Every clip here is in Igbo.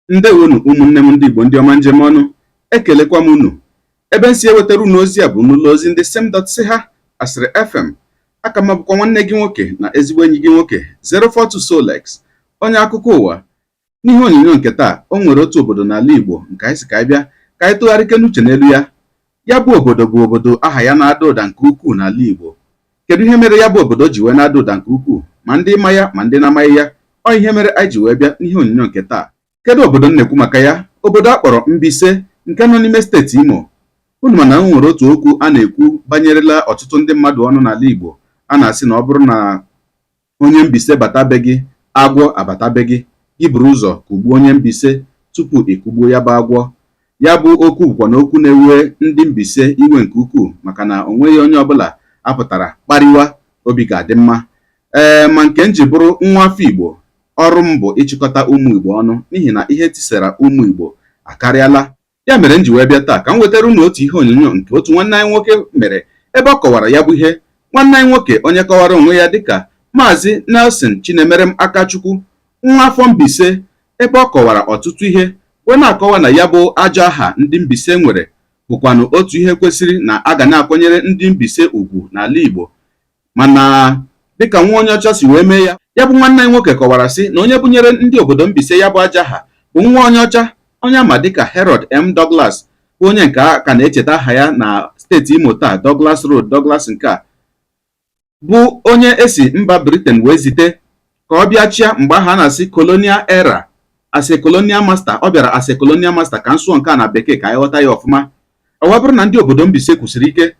Ndewonu ụmụnne m ndị Igbo ndị ọma njem ọnụ, ekelekwa m unu. Ebe m si ewetara unu ozi a bụ n'ụlọ ozi ndị sem dot si ha Asịrị FM. Aka m bụkwa nwanne gị nwoke na ezigbo enyi gị nwoke 042 Solex, onye akụkọ ụwa. N'ihe onyonyo nke taa, o nwere otu obodo n'ala Igbo nke anyị si ka anyị bịa ka anyị tụgharịke n'uche n'elu ya. Ya bụ obodo bụ obodo aha ya na-ada ụda nke ukwuu n'ala Igbo. Kedu ihe mere ya bụ obodo ji wee na-ada ụda nke ukwuu, ma ndị ma ya ma ndị na-amaghị ya? Ọ ihe mere anyị ji wee bịa n'ihe onyonyo nke taa. Kedu obodo m na-ekwu maka ya? Obodo a kpọrọ Mbaise nke nọ n'ime steeti Imo. Unu ma na o nwere otu okwu a na-ekwu banyerela ọtụtụ ndị mmadụ ọnụ n'ala Igbo. A na-asị na ọ bụrụ na onye Mbaise bata be gị, agwọ abata be gị, gị buru ụzọ kụgbuo onye Mbaise tupu ị kụgbuo ya bụ agwọ. Ya bụ okwu bụkwa na okwu na-ewe ndị Mbaise iwe nke ukwuu, maka na o nweghị onye ọbụla apụtara kparịwa obi ga-adị mma. Ee, ma nke m ji bụrụ nwa afọ Igbo, ọrụ m bụ ịchịkọta ụmụ Igbo ọnụ, n'ihi na ihe tisara ụmụ Igbo akarịala. Ya mere m ji wee bịa taa ka m wetara unu otu ihe onyonyo nke otu nwanne anyị nwoke mere ebe ọ kọwara ya bụ ihe. Nwanne anyị nwoke onye kọwara onwe ya dịka Maazị Nelson Chinemerem Akachukwu, nwa afọ Mbaise, ebe ọ kọwara ọtụtụ ihe wee na-akọwa na ya bụ ajọ aha ndị Mbaise nwere bụkwanụ otu ihe kwesịrị na a ga na-akwanyere ndị Mbaise ugwu n'ala Igbo. Mana dịka nwa onye ọcha si wee mee ya, ya bụ nwanne anyị nwoke kọwara sị na onye bunyere ndị obodo Mbaise ya bụ ajọ aha bụ nwa onye ọcha onye ama dịka Harold M. Douglas, bụ onye nke a ka na-echeta aha ya na steeti Imo taa, Douglas Road, Douglas nke a bụ onye esi mba Britain wee zite ka ọ bịa chịa mgbe ahụ a na-asị colonial era, as a colonial master. Ọ bịara as a colonial master. Ka m sụọ nke a na bekee ka anyị ghọta ya ọfụma. Ọ wee bụrụ na ndị obodo Mbaise kwusiri ike,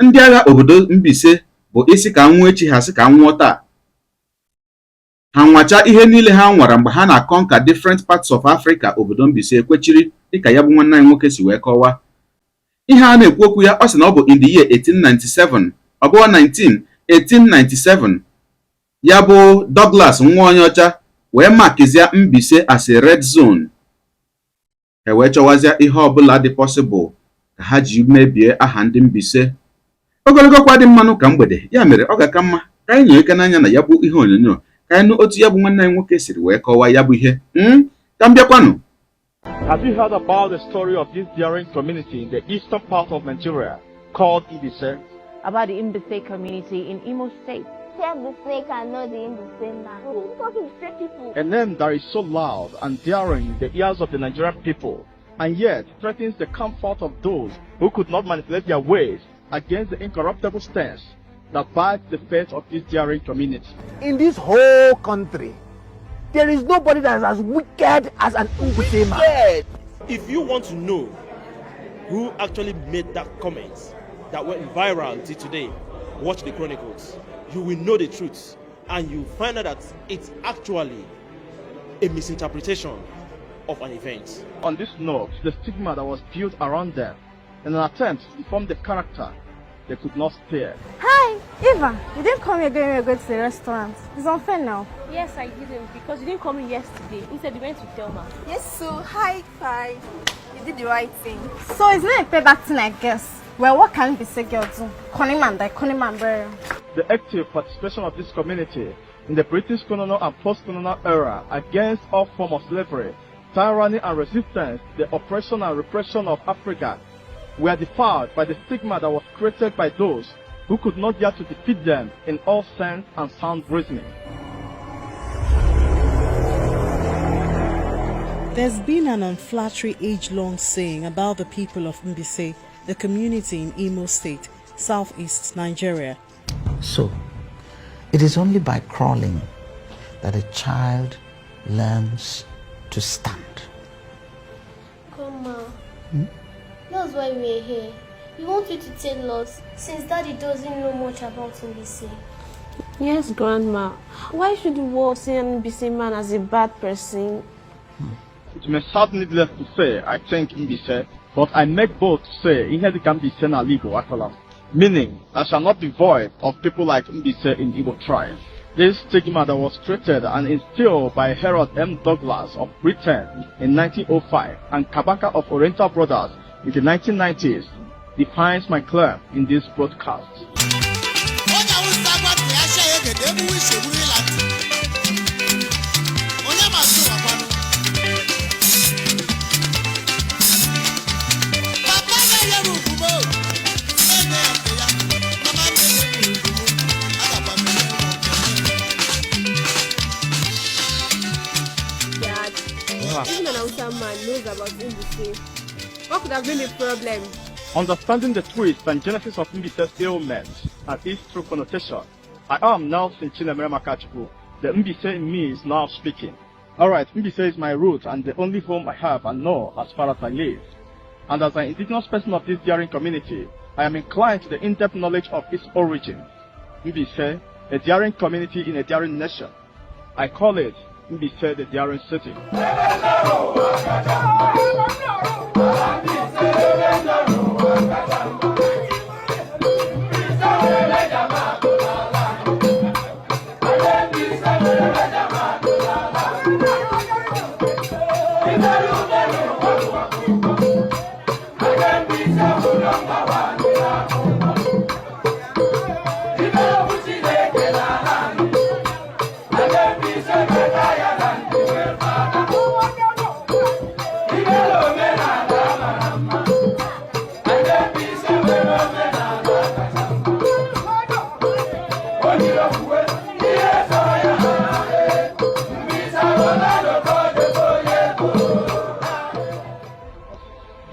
ndị agha obodo Mbaise bụ isi ka nwụọ echi, ha sị ka nwụọ taa. Ha nwacha ihe niile ha nwara mgbe ha na-conquer different parts of Africa, obodo Mbaise ekwechiri, dịka ya bụ nwanne anyị nwoke si wee kọwaa ihe a na-ekwu okwu ya. Ọ sị na ọ bụ in the year 1897, ọ bụghị 19, 1897, ya bụ Douglas nwa onye ọcha wee markizia Mbaise as a red zone. E wee chọwazịa ihe ọbụla dị possible ka ha ji mebie aha ndị Mbaise. Ogologo kwa dị mmanụ ka mgbede. Ya mere ọ ga-aka mma ka anyị nyere ike n'anya na ya bụ ihe onyonyo, ka anyị nụ otu ya bụ nwanne anyị nwoke siri wee kọwaa ya bụ ihe. Ka m bịakwanụ. Have you heard about the story of this daring community in the eastern part of Nigeria called Mbaise? About the Mbaise community in Imo State. Fear the snake and not the Mbaise man. Talking to people. A name that is so loud and daring in the ears of the Nigerian people, and yet threatens the comfort of those who could not manipulate their ways against the incorruptible stance that bites the fate of this daring community. In this whole country, there is nobody that is as wicked as an Mbaise man. If you want to know who actually made that comment that went viral till today, watch the Chronicles. You will know the truth, and you find out that it's actually a misinterpretation of an event. On this note, the stigma that was built around them in an attempt to form the character they could not spare. Hi, Eva. You didn't come here again when we were going to the restaurant. It's unfair now. Yes, I didn't, because you didn't come in yesterday. Instead, you went to Thelma. Yes, so hi, bye. You did the right thing. So it's not a payback thing, I guess. Well, what can Mbaise girl do? Calling man die, calling man burial. The active participation of this community in the British colonial and post-colonial era against all forms of slavery, tyranny and resistance, the oppression and repression of Africa were defiled by the stigma that was created by those who could not dare to defeat them in all sense and sound reasoning. There's been an unflattering age-long saying about the people of Mbaise, the community in Imo State, southeast Nigeria. So, it is only by crawling that a child learns to stand. Come on. That's why we're here. We want you to tell us, since Daddy doesn't know much about Mbaise. Yes, Grandma. Why should the world see an Mbaise man as a bad person? It may sound needless to say, I think Mbaise, but I make bold to say, ihe dịka Mbaise n'ala Igbo akọla. Meaning, I shall not be void of people like Mbaise in Igbo tribe. This stigma that was created and instilled by Harold M. Douglas of Britain in 1905 and Kabaka of Oriental Brothers in the 1990s defines my claim in this broadcast. Onye awụsa gwatụ ya sha egede ebuwe isegburu ịla ntị onye ma sụ wakwanụ. Even an Hausa man knows about Mbaise. What could have been the problem? Understanding the twist and genesis of Mbaise's ailment and its true connotation, I am Nelson Chinemere Akachukwu. The Mbaise in me is now speaking. Alright, Mbaise is my root and the only home I have and know as far as I live. And as an indigenous person of this daring community, I am inclined to the in-depth knowledge of its origin. Mbaise, a daring community in a daring nation. I call it Mbaise, the daring city.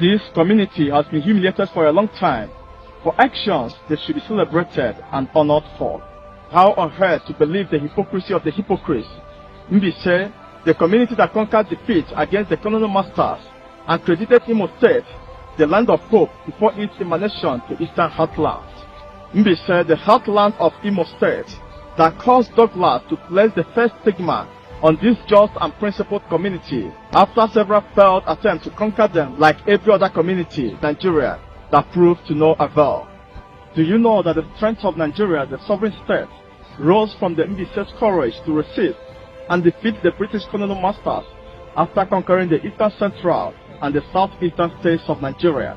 This community has been humiliated for a long time for actions they should be celebrated and honored for. How on earth to believe the hypocrisy of the hypocrites? Mbaise, the community that conquered defeat against the colonial masters and credited Imo State, the land of hope, before its emanation to Eastern Heartland. Mbaise, the heartland of Imo State, that caused Douglas to place the first stigma on this just and principled community after several failed attempts to conquer them like every other community in Nigeria that proved to no avail. Do you know that the strength of Nigeria, the sovereign state, rose from the Mbaise's courage to resist and defeat the British colonial masters after conquering the eastern central and the southeastern states of Nigeria?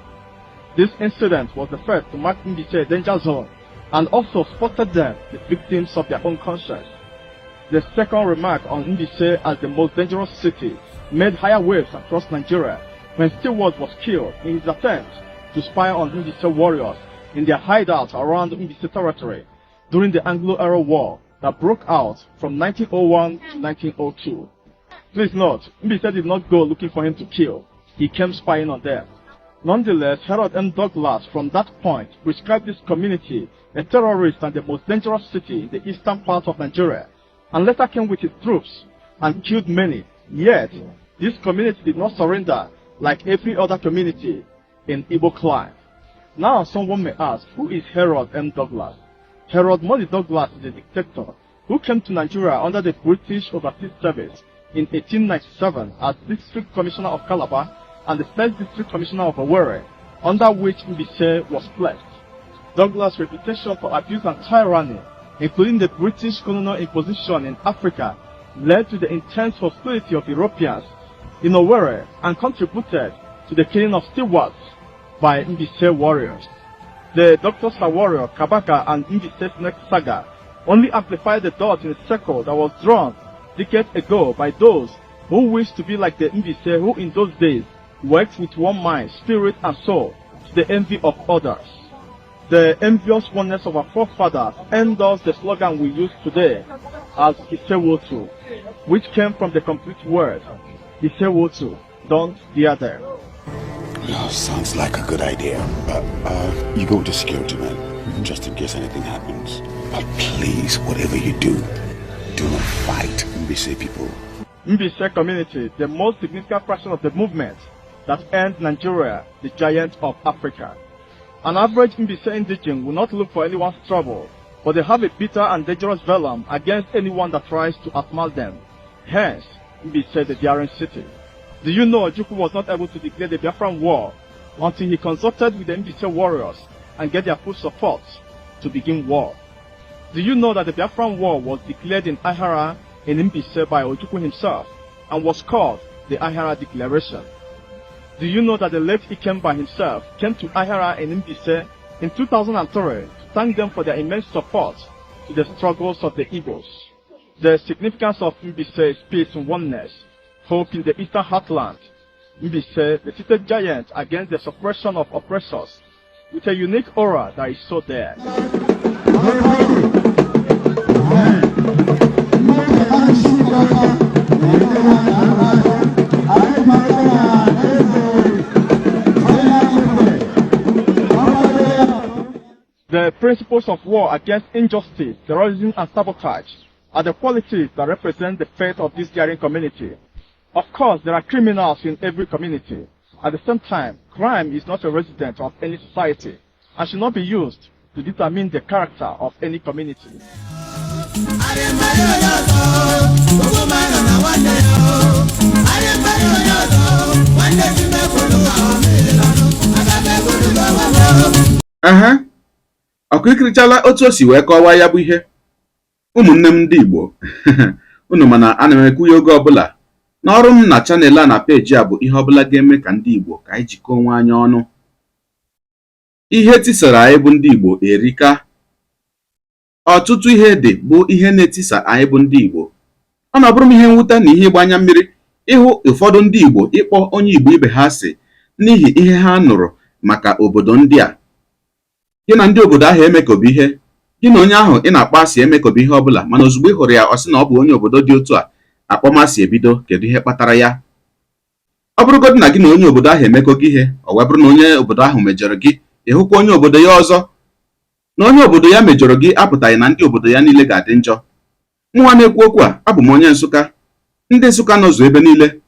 This incident was the first to mark Mbaise a danger zone and also spotted them the victims of their own conscience. The second remark on Mbaise as the most dangerous city made higher waves across Nigeria when Stewart was killed in his attempt to spy on Mbaise warriors in their hideout around Mbaise territory during the Anglo-Arab War that broke out from 1901 to 1902. Please note, Mbaise did not go looking for him to kill. He came spying on them. Nonetheless, Harold M. Douglas from that point prescribed this community a terrorist and the most dangerous city in the eastern part of Nigeria, and later came with his troops and killed many. Yet, this community did not surrender like every other community in Igbo clan. Now someone may ask, who is Harold M. Douglas? Harold Money Douglas is a dictator who came to Nigeria under the British Overseas Service in 1897 as District Commissioner of Calabar and the first District Commissioner of Owerri, under which Mbaise was placed. Douglas' reputation for abuse and tyranny, including the British colonial imposition in Africa, led to the intense hostility of Europeans in Owerri and contributed to the killing of stewards by Mbaise warriors. The Dr. Sawario, Kabaka, and Mbaise Snake saga only amplified the dot in a circle that was drawn decades ago by those who wished to be like the Mbaise who in those days worked with one mind, spirit, and soul to the envy of others. The envious oneness of our forefathers endorse the slogan we use today as Isewotu, which came from the complete word Isewotu, don't dare them. Oh, sounds like a good idea. You go to security, man, just in case anything happens. But please, whatever you do, do not fight Mbaise people. Mbaise community, the most significant fraction of the movement that earned Nigeria the giant of Africa. An average Mbaise indigene will not look for anyone's trouble, but they have a bitter and dangerous venom against anyone that tries to outsmart them. Hence, Mbaise the daring city. Do you know Ojukwu was not able to declare the Biafran War until he consulted with the Mbaise warriors and get their full support to begin war? Do you know that the Biafran War was declared in Ahara in Mbaise by Ojukwu himself and was called the Ahara Declaration? Do you know that the late Ikemba himself came to Ahara in Mbaise in 2003 to thank them for their immense support to the struggles of the Igbos? The significance of Mbaise is peace and oneness, hope in the Eastern Heartland. Mbaise defeated giants against the suppression of oppressors with a unique aura that is so there. Principles of war against injustice, terrorism, and sabotage are the qualities that represent the faith of this daring community. Of course, there are criminals in every community. At the same time, crime is not a resident of any society and should not be used to determine the character of any community. Aha, ọkụ ikirichala otu o si wee kọwaa ya bụ ihe. Ụmụnne m ndị Igbo, unu mana ana m ekwu ya oge ọbụla na ọrụ m na channel a na peji a bụ ihe ọbụla ga-eme ka ndị Igbo ka anyị jikọọ onwe anyị ọnụ. Ihe tisara anyị bụ ndị Igbo erika. Ọtụtụ ihe dị bụ ihe na-etisa anyị bụ ndị Igbo. Ọ na-abụrụ m ihe mwute na ihe ịgba anya mmiri ịhụ ụfọdụ ndị Igbo ịkpọ onye Igbo ibe ha asị n'ihi ihe ha nụrụ maka obodo ndị a. Gị na ndị obodo ahụ emekọba ihe, gị na onye ahụ ị na-akpọ asị emekọba ihe ọbụla, mana ozugbo ị hụrụ ya ọ sị na ọ bụ onye obodo dị otu a, akpọmasị ebido. Kedu ihe kpatara ya? Ọ bụrụgodị na gị na onye obodo ahụ emekọgo ihe, ọ wee bụrụ na onye obodo ahụ mejọrọ gị, ị hụkwa onye obodo ya ọzọ. Na onye obodo ya mejọrọ gị apụtaghị na ndị obodo ya niile ga-adị njọ. Mụnwa na-ekwu okwu a, abụ m onye Nsụka. Ndị Nsụka nọzụ ebe niile.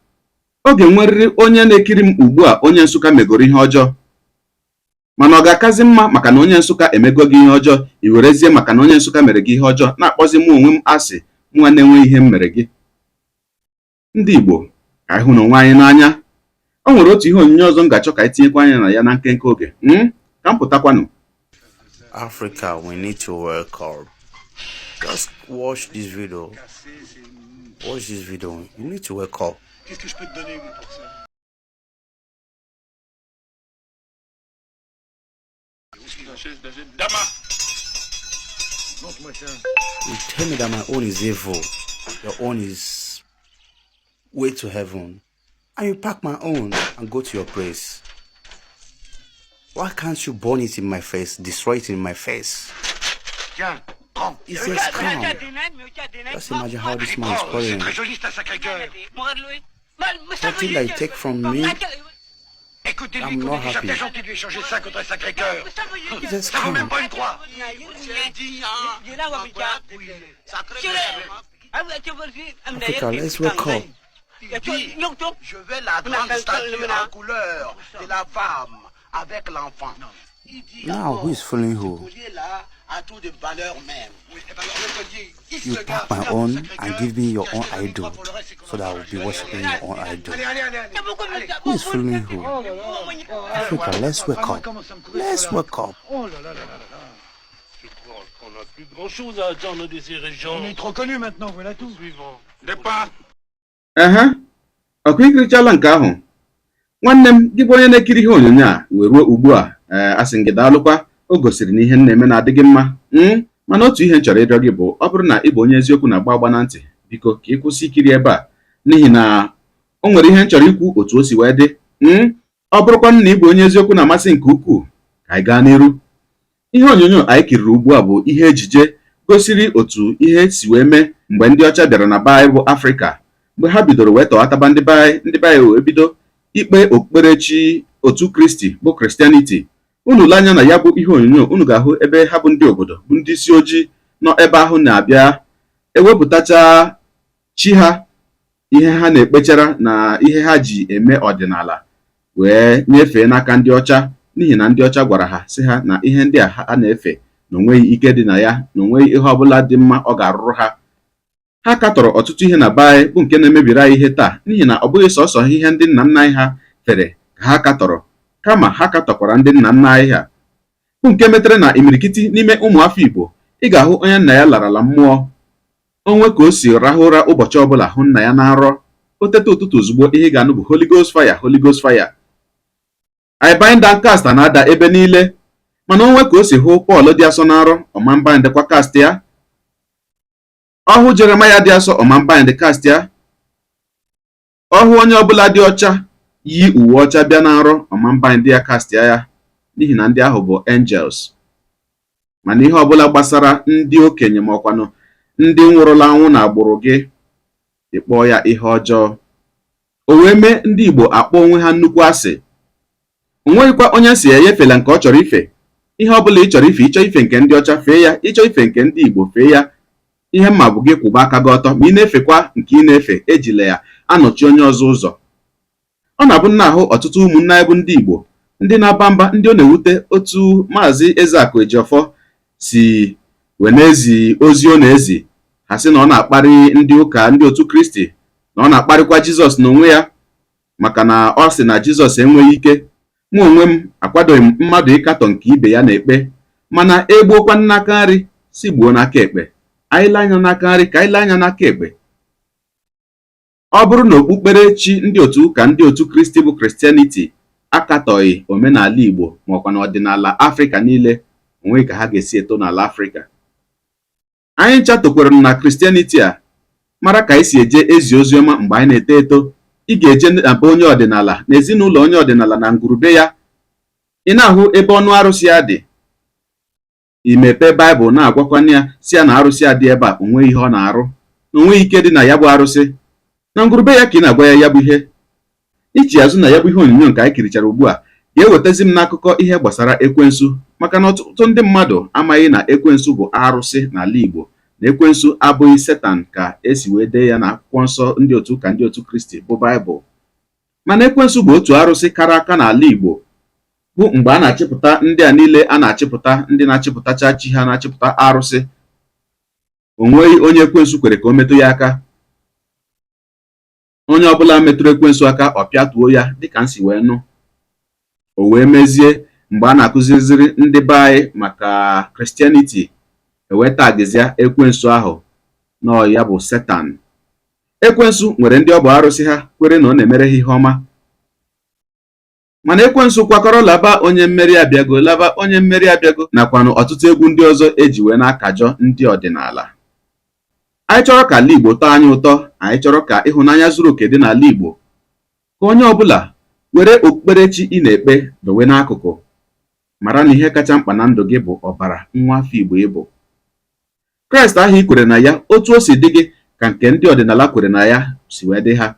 Oge nwerịrị onye na-ekiri m ugbu a onye Nsụka megoro ihe ọjọọ, mana ọ ga-akazi mma maka na onye Nsụka emego gị ihe ọjọọ, i werezie maka na onye Nsụka mere gị ihe ọjọọ na-akpọzi mụ onwe m asị, mụnwa na-enweghị ihe m mere gị. Ndị Igbo, ka anyị hụ na onwe anyị n'anya. O nwere otu ihe onyonyo ọzọ m ga-achọ ka anyị tinyekwa anya na ya na nkenke oge. Ka m pụtakwanụ. Africa, we need to wake up. Just watch this video. Watch this video. You need to wake up. Qu'est-ce que je peux te donner pour ça? You tell me that my own is evil, your own is way to heaven, and you pack my own and go to your place. Why can't you burn it in my face, destroy it in my face? It's just calm. Just imagine how this man is quarreling. Something that you take from me, I'm not happy. It's just calm. Africa, let's wake up. Je veux la grande statue en couleur de la femme avec l'enfant. Now, who is fooling who? You pack my own and give me your own idol, so that I will be worshipping your own idol. Who is fooling who? Africa, let's wake up. Let's wake up. Oh là là là là là. Je crois qu'on n'a plus grand-chose à attendre de ces régions. On est trop connus maintenant, voilà tout. Suivant. Départ. Ehe, ọkụ ikirichala nke ahụ. Nwanne m, gị bụ onye na-ekiri ihe onyonyo a wee ruo ugbu a, ee, asị m gị daalụkwa. O gosiri na ihe m na-eme na-adị gị mma. Mana otu ihe m chọrọ ịrịọ gị bụ, ọ bụrụ na ị bụ onye eziokwu na-agba agba na ntị, biko ka ị kwụsị ikiri ebe a, n'ihi na o nwere ihe m chọrọ ikwu otu o si wee dị. Ọ bụrụkwa na ị bụ onye eziokwu na-amasị nke ukwuu, ka anyị gaa n'iru. Ihe onyonyo anyị kiriri ugbu a bụ ihe ejije gosiri otu ihe si wee mee mgbe ndị ọcha bịara na be anyị bụ Afrịka, mgbe ha bidoro wee tọghataba ndị be anyị, ndị be anyị wee bido ikpe okpukperechi otu Kristi bụ Christianity. Unu lee anya na ya bụ ihe onyonyo, unu ga-ahụ ebe ha bụ ndị obodo bụ ndị isi ojii nọ ebe ahụ na-abịa ewepụtacha chi ha, ihe ha na-ekpechara na ihe ha ji eme ọdịnala, wee nyefee n'aka ndị ọcha, n'ihi na ndị ọcha gwara ha sị ha na ihe ndị a ha na-efe na onweghị ike dị na ya, na onweghị ihe ọbụla dị mma ọ ga-arụrụ ha. Ha katọrọ ọtụtụ ihe na be anyị bụ nke na-emebiri anyị ihe taa, n'ihi na ọ bụghị sọsọ ihe ndị nna nna anyị ha fere ka ha katọrọ, kama ha katọkwara ndị nna nna anyị ha, bụ nke metere na imirikiti n'ime ụmụafọ Igbo ị ga-ahụ onye nna ya larala mmụọ, onwe ka o si rahụ ụra ụbọchị ọbụla hụ nna ya na nrọ, o teta ụtụtụ ozugbo ihe ị ga-anụ bụ Holy Ghost fire, Holy Ghost fire. I bind and cast na-ada ebe niile, mana onwe ka o si hụ Pọl dị asọ na nrọ, ọma mbindkwa cast ya. Ọhụ Jeremaya dị asọ, ọma mbind cast ya. Ọhụ onye ọbụla dị ọcha yi uwe ọcha bịa na nrọ, ọma mbind ya cast ya, n'ihi na ndị ahụ bụ angels. Mana ihe ọbụla gbasara ndị okenye ma ọkwanụ ndị nwụrụla anwụ na agbụrụ gị, ịkpọọ ya ihe ọjọọ. O wee mee ndị Igbo akpọ onwe ha nnukwu asị. O nweghịkwa onye si ya enyefela nke ọ chọrọ ife. Ihe ọbụla ị chọrọ ife, ịchọ ife nke ndị ọcha, fee ya, ịchọ ife nke ndị Igbo, fee ya. Ihe mma bụ gị kwụba aka gị ọtọ ma ị na-efekwa nke ị na-efe, ejila ya anọchi onye ọzọ ụzọ. Ọ na-abụ nna ahụ ọtụtụ ụmụnne anyị bụ ndị Igbo ndị na-aba mba, ndị ọ na-ewute otu Maazị Ezeakụ Ejiofor si wee na-ezi ozi ọ na-ezi, ha sị na ọ na-akparị ndị ụka, ndị otu Kristi, na ọ na-akparịkwa Jizọs n'onwe ya, maka na ọ sị na Jizọs enweghị ike. Mụ onwe m akwadoghị m mmadụ ịkatọ nke ibe ya na-ekpe, mana egbuokwa n'aka nri si gbuo n'aka ekpe. Anyị lee anya n'aka nri ka anyị lee anya n'aka ekpe. Ọ bụrụ na okpukperechi ndị otu ụka ndị otu Kristi bụ Christianity akatọghị omenala Igbo ma ọkwa na ọdịnala Afrịka niile, onweghị ka ha ga-esi eto n'ala Afrịka. Anyị ncha tokwere na Christianity a mara ka anyị si eje ezi ozi ọma mgbe anyị na-eto eto. Ị ga-eje na be onye ọdịnala, na ezinụlọ onye ọdịnala, na ngwurube ya, ị na-ahụ ebe ọnụ arụsị ya dị. Imepe Baịbụl na-agwakwana ya, si ya na arụsị a dị ebe a onweghị ihe ọ na-arụ, na onweghị ike dị na ya bụ arụsị. Na ngwurube ya ka ị na-agwa ya ya bụ ihe. Ichi azụ na ya bụ ihe onyonyo nke anyị kirichara ugbu a ga-ewetazi m n'akụkọ ihe gbasara ekwensu, maka na ọtụtụ ndị mmadụ amaghị na ekwensu bụ arụsị n'ala Igbo, na ekwensu abụghị Setan ka esi wee dee ya na akwụkwọ nsọ ndị otu ụka ndị otu Kristi bụ Baịbụl. Mana ekwensu bụ otu arụsị kara aka n'ala Igbo, bụ mgbe a na-achịpụta ndị a niile a na-achịpụta, ndị na-achịpụtacha chi ha na-achịpụta arụsị, o nweghị onye ekwensu kwere ka o metụ ya aka. Onye ọbụla metụrụ ekwensu aka, ọ pịatuo ya, dịka m si wee nụ. O wee mezie mgbe a na-akụziziri ndị be anyị maka Christianity, ewee tagizia ekwensu ahụ na ya bụ Setan. Ekwensu nwere ndị ọ bụ arụsị ha kwere na ọ na-emere ha ihe ọma, mana ekwensu kwakọrọ laba, onye mmeri abịago, laba, onye mmeri abịago, nakwanụ ọtụtụ egwu ndị ọzọ eji wee na-akajọ ndị ọdịnala. Anyị chọrọ ka ala Igbo tọọ anyị ụtọ, anyị chọrọ ka ịhụnanya zuru oke dị n'ala Igbo, ka onye ọbụla were okpukperechi ị na-ekpe dowe n'akụkụ, mara na ihe kacha mkpa na ndụ gị bụ ọbara nwa afọ Igbo ịbụ. Kraịst ahụ ị kwere na ya, otu o si dị gị ka nke ndị ọdịnala kwere na ya si wee dị ha.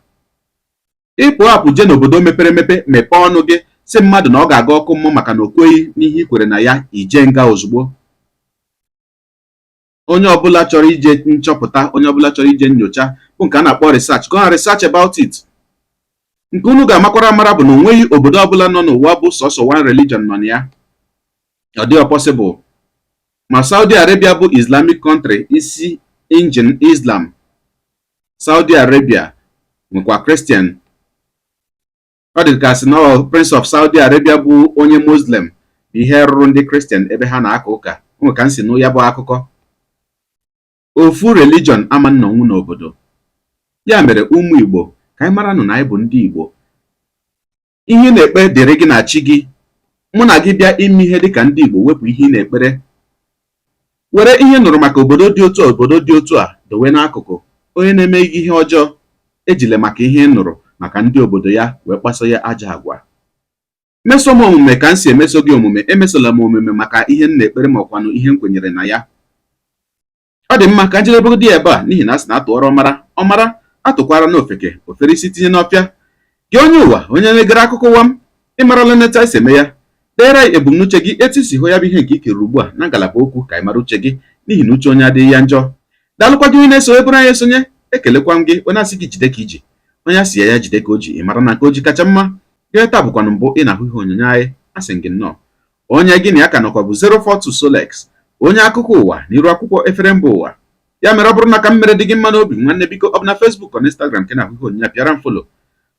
Ịpụ apụ jee n'obodo mepere emepe, mepee ọnụ gị si mmadụ na ọ ga-aga ọkụ mmụọ maka na o kweghị n'ihe ị kwere na ya, ije nga ozugbo. Onye ọbụla chọrọ ije nchọpụta, onye ọbụla chọrọ ije nyocha, bụ nke a na-akpọ research, go and research about it. Nke unu ga-amakwara amara bụ na onweghị obodo ọbụla nọ n'ụwa bụ sọsọ one religion nọ na ya. Ọ dịghị possible. Ma Saudi Arabia bụ Islamic country, isi engine Islam, Saudi Arabia nwekwa Christian. Ọ dị ka sị na Prince of Saudi Arabia bụ onye Muslim bụ ihe rụrụ ndị Christian ebe ha na-aka ụka. Onwe ka m si nụ ya bụ akụkọ. Ofu religion ama nnọnwụ n'obodo. Ya mere, ụmụ Igbo, ka anyị mara nụ na anyị bụ ndị Igbo. Ihe ị na-ekpe dịrị gị na chi gị. Mụ na gị bịa ime ihe dịka ndị Igbo, wepụ ihe ị na-ekpere, were ihe nụrụ maka obodo dị otu a, obodo dị otu a, dowe n'akụkụ. Onye na-eme gị ihe ọjọọ, ejile maka ihe ị nụrụ maka ndị obodo ya wee kpaso ya ajọ agwa. Meso m omume ka m si emeso gị omume, emesola m omume maka ihe m na-ekpere ma ọkwanụ ihe m kwenyere na ya. Ọ dị mma ka njedebegodi ya ebe a, n'ihi na a sị na atụọrọ ọmara ọmara, atụkwara n'ofeke ofere isi tinye n'ọfịa. Gị onye ụwa, onye na-egere akụkọ ụwa m, ịmarala neta esi eme ya. Deere anyị ebumnuche gị, etu isi hụ ya bụ ihe nke ikiriri ugbu a na ngalaba okwu, ka anyị mara uche gị, n'ihi na uche onye adịghị ya njọ. Daalụkwa gị onye na-eso eburu anyị esonye. Ekelekwa m gị, onye asị gị jide ka iji, onye asị ya ya jide ka o ji, ị mara na nke o ji kacha mma. Gị taa bụkwanụ mbụ ị na-ahụ ihe onyonyo anyị, asị gị nnọọ. Onye gị na ya ka nọkwa bụ 042 Solex, onye akụkọ ụwa na iru akwụkwọ efere mba ụwa. Ya mere, ọ bụrụ na ka m mere dị gị mma n'obi, nwanne, biko, ọ bụ na Facebook ọ na Instagram ka ị na-ahụ ihe onyonyo, pịara m follow.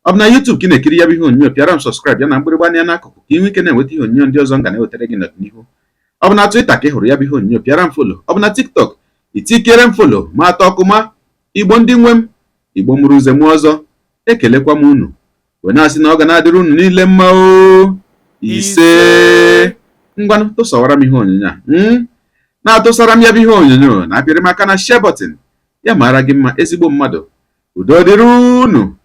Ọ bụ na YouTube ka ị na-ekiri ya bụ ihe onyonyo, pịara m subscribe ya na mgbịrịgba anya n'akụkụ, ka ị nwee ike na-enweta ihe onyonyo ndị ọzọ m ga na-ewetara gị n'ọdịnihu. Ọ bụ na Twitter ka ị hụrụ ya bụ ihe onyonyo, pịara m follow. Ọ bụ na TikTok, itikere m follow ma atọ ọkụ. Ma Igbo ndị nwe m, Igbo mụrụ nze mụọ ọzọ, ekelekwa m unu wee na-asị na ọ ga na-adịrị unu niile mma o. Ise. Ngwanụ, tụsawara m ihe onyonyo a, na-atụsara m ya bụ ihe onyonyo, na-apịrị m aka na share button. Ya mara gị mma, ezigbo mmadụ. Udo dịrị unu.